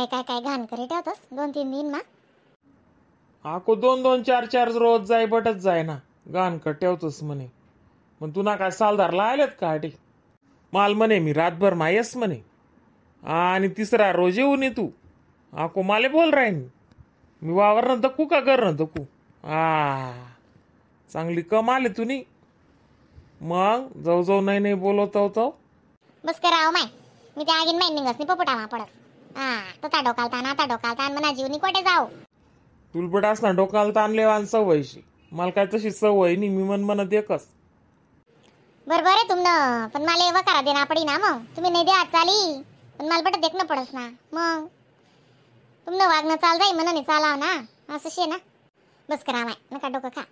काय काय काय घाण करी ठेवतस 2-3 दिन मा. आको 2-2 4-4 रोज जाय बटच जाय ना घाण कर ठेवतस म्हणे. मग तुना काय सालदार लायलेत का आटे माल म्हणे मी रातभर मायस म्हणे आणि तिसरा रोज येऊ नी तू आको माले बोल राहीन मी वावर न दकू का घर न दकू. आ चांगली कमाल आहे तुनी मग जाऊ जाऊ नाही नाही बोलवत होतो. बस करा माय मी त्या आगीन माय निघस नाही पोपटा मा पडस. हा तता डोकाल तान आता डोकाल तान मना जीवनी कोठे जाऊ. तुलबट ना डोकाल तान लेवान सवयशी मला काय तशी सवय नाही मी मन म्हणत एकच. बरोबर आहे तुमनं पण मला वकारा देना पडी ना मग तुम्ही नाही द्या चाली पण मला बट देखणं पडस ना मग तुमनं वागणं चाल जाई म्हणून चालाव ना असं शे ना. बस करा माय नका डोकं खा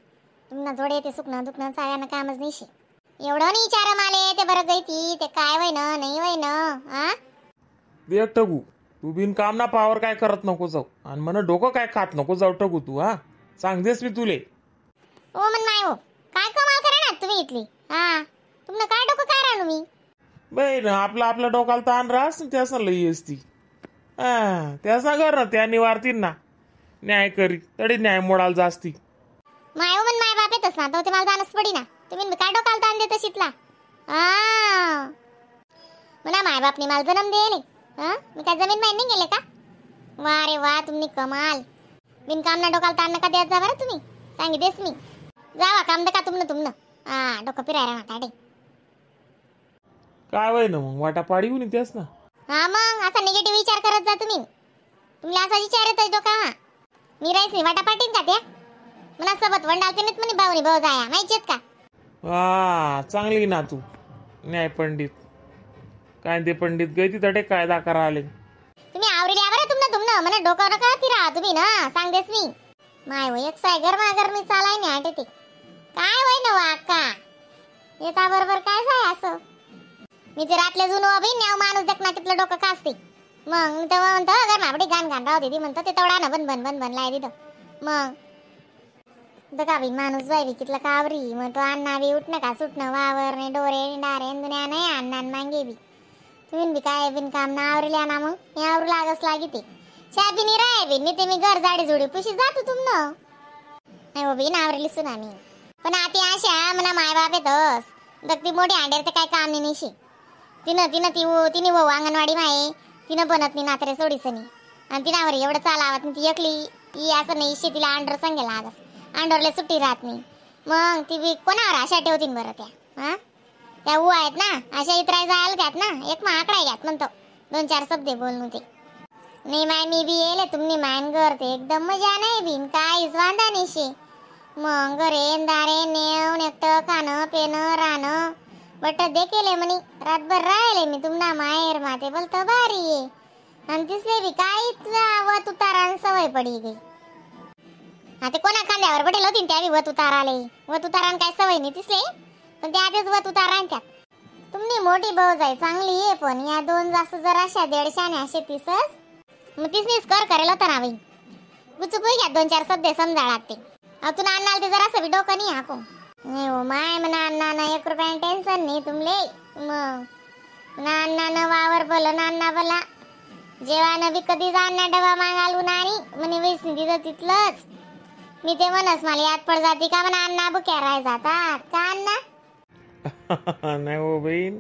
तुमना जोडे येते सुकणं दुखणं चाव्यानं कामच नाही शे. एवढं नाही विचार माले ते बरं गई ती ते काय वय ना नाही वय ना. हा देख ठगू तू बिन काम ना पावर काय करत नको जाऊ आणि म्हण डोकं काय खात नको जाऊ ठगू तू. हा सांगतेस मी तुले. ओ मन माय हो काय कमाल करा ना तुम्ही इथली. हा तुमनं काय डोकं काय राहणू मी बाई ना आपला आपल्या डोकाला ताण राहस त्यास ना लई असती. हा त्यास ना कर ना त्या निवारतील ना न्याय करी तरी न्याय मोडाल जास्ती. माय हो मन माय बाप येतच ना तो ते मला जाणच पडी ना तुम्ही काय डोकाला ताण देत शितला. हा म्हणा माय बापनी मला जन्म देले. हा मी काय जमीन माय नाही गेले का? वा रे वा तुम्ही कमाल बिनकाम ना डोकाला ताण नका द्यायचा बरं तुम्ही सांगितलेस मी. जावा काम का तुमनं तुमनं. हा डोकं फिरायला ना ताडे काय वय ना मग वाटा पाडी होऊन त्यास ना. हा मग असा निगेटिव्ह विचार करत जा तुम्ही तुमला असा विचार येतोय डोका. हा मी राईस नाही वाटा पाटीन का त्या मला सोबत वंडालते नाहीत म्हणे भाऊनी भाऊ जाया माहितीत का. हा चांगली ना तू न्याय पंडित काय ते पंडित गई तिथे कायदा करा आले तुम्ही आवरील्या बरं तुमनं तुमनं म्हणा डोकं नका फिरा तुम्ही ना सांगतेस मी. माय वय एक साय गरमा गरमी चालाय नाही आटे ते काय वय ना वाका येता बरोबर काय जाय असं मी ते रातले जुनं अभि न्याव माणूस देखना कितलं डोकं कासते मग तेव्हा म्हणतो गरमा आपडी घाण घाण राहू दे म्हणतो ते तेवढा ना बन बन बन बन लाय तिथं मग दका बी माणूस बाई बी कितलं कावरी मग तो अण्णा बी उठणं का सुटणं वावर नाही डोरे डारे दुन्या नाही अण्णा मांगे बी तुम्ही बी काय बिनकाम ना आवरल्या ना मग मी आवरू लागस लागी ते चहा बी नाही राय बी नाही ते मी घर जाडी जुडी पुशी जातो तुमनं नाही हो बी आवरली सुना मी. पण आती आशा म्हणा माय बाप येतस दगती मोठी अंडेर ते काय काम नाही निशी तिनं तिनं ती तिने वो अंगणवाडी माये तिनं बनत नाही नात्रे सोडीसनी आणि तिनावर एवढं चालावत नाही ती एकली ती असं नाही शेतीला अंडर सांगेल लागस अंडरला सुट्टी राहत नाही मग ती बी कोणावर आशा ठेवतीन बरं त्या. हा त्या ऊ आहेत ना अशा इतराय जायला त्यात ना एक माकडा घ्यात म्हणतो 2-4 शब्द बोलणं ते नाही माय मी बी येले तुम्ही मायन घर ते एकदम मजा नाही बिन काहीच वांदा नाही शे मग घरे दारे नेऊन एकटं खाणं पेणं राहणं बट देखील म्हणे रातभर राहिले मी तुम्हाला माहेर माते बोलतो भारी आहे आणि तिसले बी काहीच वत उतारा सवय पडी गई. हा ते कोणा खांद्यावर पडेल होती त्या बी वत उतार आले वत उतारान काय सवय नाही तिसले पण ते आधीच वत उतार त्यात. तुम्ही मोठी भाऊ जाय चांगली आहे पण या 2 जास्त जर अशा 150 अशे तिसच मग तिसनीच कर करेल होता ना बाई गुचुप घ्या 2-4 शब्द समजाळात ते. अहो तुला अण्णाला ते जरासं बी डोकं नाही हाको नाही हो माय म्हणा अण्णा ना 1 रुपयानं टेन्शन नाही तुमले मग ना अण्णा न वावर बोल ना अण्णा बोला जेवानं बी कधीच अण्णा डबा मागालू नानी म्हणे वेचनी तिथं तिथलंच मी ते म्हणस मला याद पड जाते का म्हणा अण्णा बुक्या राय जातात का अण्णा. नाही हो बहीण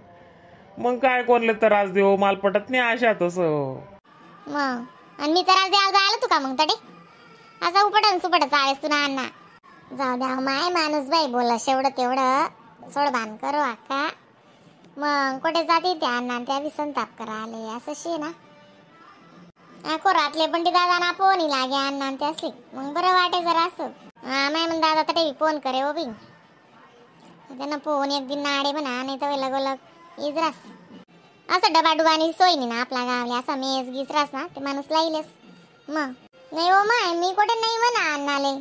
मग काय कोणले त्रास देऊ माल पटत नाही आशा तसं मग आणि मी त्रास द्यायला जायला तू का मग तडे असा उपटन सुपट चाळेस तू ना अण्णा. जाऊ द्या माय माणूस बाई बोला शेवढं तेवढं सोडबान करू आका मग कुठे जाते त्या अण्णा त्या बी संताप करा आले असं शे ना. आको रातले पण ते दादा ना फोन लागे अण्णा ते असले मग बरं वाटे जरा असं. हा माय मग दादा तटे फोन करे हो बी त्यांना फोन एक दिन नाडे म्हणा नाही तर लगोलग इजरास असं डबा डुबानी सोय नाही ना आपला गावले असा मेस गीस रास ना ते माणूस लाईलेस मग. नाही हो माय मी कुठे नाही म्हणा अण्णाले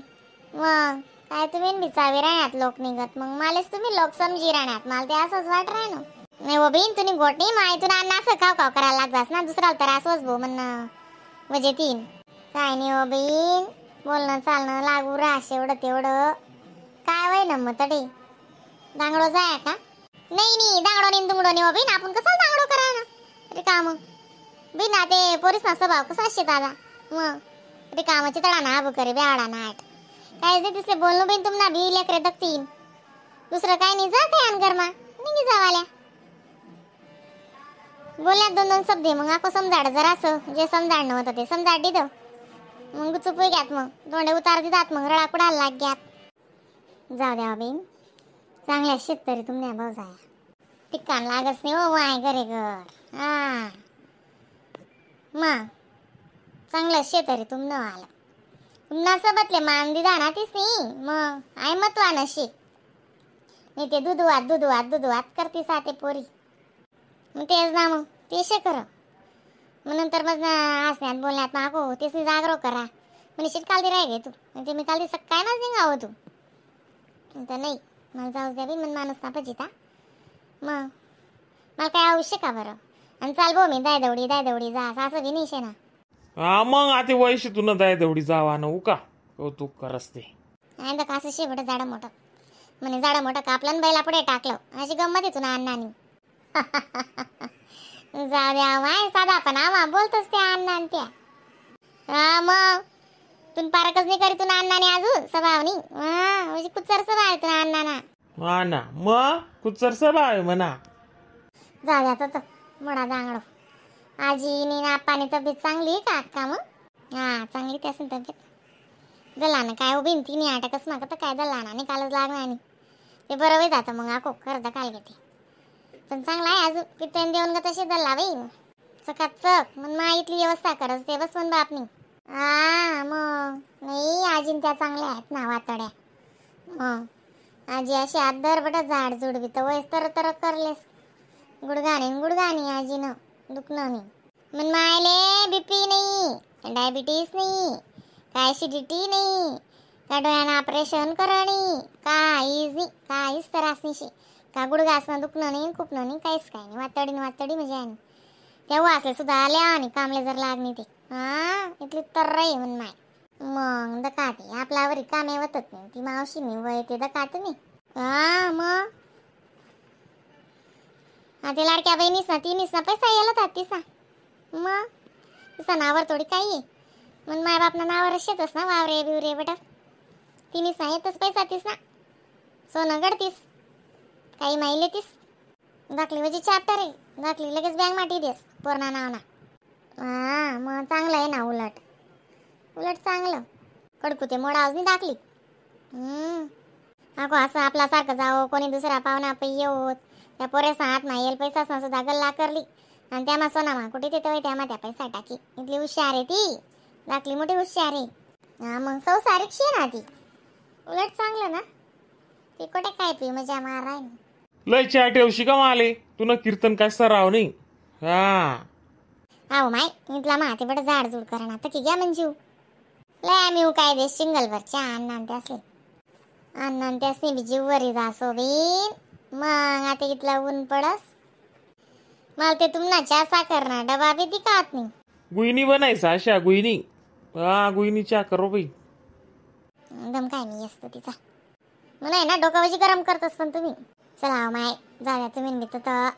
मग काय तुम्ही बिचावी राहण्यात लोक निघत मग मलाच तुम्ही लोक समजी राहण्यात मला ते असंच वाट राह ना. नाही हो बहीण तुम्ही गोट नाही माय तुला अण्णा असं खाव खाव करायला लागलास ना दुसरा तर असंच भाऊ म्हणणं म्हणजे तीन काय नाही हो बहीण बोलणं चालणं लागू राहश एवढं तेवढं काय वय ना मग तडे दांगडो जाय का. नाही नाही दांगडो नाही दुंगडो नाही हो बहीण आपण कसं दांगडो करा ना अरे का मग बिना ते पोरीस ना स्वभाव कसा शे दादा मग रिकामाची तळा ना आबू करे बेवडा नाट काय जे तिसले बोलणं बिन तुमना बी लेकरे दखतीन दुसरं काय नाही जा काय अनगरमा निघी जावाल्या बोलण्यात दोन दोन शब्द मग आको समजाड जरासं जे समजाडणं होतं ते समजाड दिलं मग चुप घ्यात मग दोंडे उतार देतात मग रडा कुडाला लाग घ्यात. जाऊ द्या बिन चांगल्या शेतकरी तुमच्या भाऊ जाया टिकाण लागच नाही हो माय घरे घर हा मग चांगलं शेतरी तुमनं आलं तुमना सोबतले मान दिदा ना तीच नाही मग I मतवा नशी नाही ते दुधवात दुधवात दुधवात करते साते पोरी मग तेच ना मग ते शे कर मग नंतर मग हसण्यात बोलण्यात मागो तेच जागरो करा म्हणजे शेत कालदी राह गे तू ते मी कालदी सकाळ ना निघावं तू तर नाही मला जाऊ द्या बी मन माणूस ना पजिता मग मला काय आवश्यक का बरं आणि चाल भाऊ मी दाय दौडी दाय दौडी जा असं बी नाही शे ना. हा मग आता वयशी तुला दाय दौडी जावा ना उका कौतुक करस ते आणि तर असं शेवट झाडं मोठं म्हणे झाडं मोठं कापलं आणि बैला पुढे टाकलं अशी गंमत आहे तुला अण्णानी. जाऊ द्या माय साधा पण आमा बोलतोच त्या अण्णा त्या. हा मग तुन पारकच नाही करी तुला अण्णाने अजून स्वभाव नाही हा म्हणजे कुचर स्वभाव आहे तुला अण्णाना. हा ना मग कुचर स्वभाव आहे म्हणा. जाऊ द्या तो मोडा दांगडो आजीनी ना आप्पाने तब्येत चांगली आहे का अक्का मग? हा चांगली त्यासून तब्येत दलाना काय उभी तिने आटकच मागत काय दलाना निकालच लागणार नाही ते बरं होई जातं मग आको खरं दकाल घेते पण चांगला आहे अजून पितन देऊन ग तसे दल्ला बाई चकाचक मग मा इथली व्यवस्था करच ते बस म्हण बापनी. हा मग नाही आजीन त्या चांगल्या आहेत ना वातड्या मग आजी अशी आत दरबट झाड जुड बी तर वयस तर तर करलेस गुडघाणी गुडघाणी आजीनं दुखणं नाही मग मायले बीपी नाही डायबिटीस नाही काय ॲसिडिटी नाही का डोळ्यानं ऑपरेशन करणी काहीच नाही काहीच त्रास नाही का गुडघासनं दुखणं नाही खुपणं नाही काहीच काय नाही वातडी न वातडी म्हणजे आणि तेव्हा असले सुद्धा आल्या आणि कामले जर लागणी ते हा इथली तर आहे म्हण माय मग दका ते आपल्यावर कामे होतच नाही ती मावशी नाही वय ते दका तुम्ही. हा मग हा ते लाडक्या बहिणीस ना तिनीस ना पैसा यायला होता तिसा मग तिसा नावर थोडी काही आहे मग माय बापना नावरच शेतच ना वावरे बिवरे बटा तिनीस ना येतच पैसा तीस ना सोनं गडतीस काही माहिले तीस दाखली म्हणजे चॅप्टर आहे दाखली लगेच बँक माटी देस पोरणा नाव ना. हा मग चांगलं आहे ना उलट उलट चांगलं कडकू ते मोडावच नाही दाखली. अगो असं आपल्यासारखं जावं कोणी दुसरा पाहुणा पै येऊत त्या पोरेसा हात मा येईल पैसा सुद्धा गल्ला करली आणि त्यामा सोना मा कुठे तिथं त्यामा त्या पैसा टाकी इथली हुशार आहे ती दाखली मोठी हुशार आहे. हा मग संसारिक शे ना ती उलट चांगलं ना ती कुठे काय पी मजा मार आहे. लय चहा ठेवशी का माले तुला कीर्तन काय सराव नाही. हा आहो माय इथला मा ते बडं झाडझूड करा तर की घ्या म्हणजे लय आम्ही काय दे सिंगल भरच्या अण्णा ते असले अण्णा त्यासनी बी जीववरी जासो बीन मग आता इथला ऊन पडस मला ते तुम्हाला चहा साखर ना डबा बी दिकात नाही. गुईनी बनायचा अशा गुईनी हा गुईनी चहा करो बाई दम काय नाही असतो तिचा म्हणून आहे ना डोकावजी गरम करतोस पण तुम्ही. चला माय जा द्या तुम्ही बी तर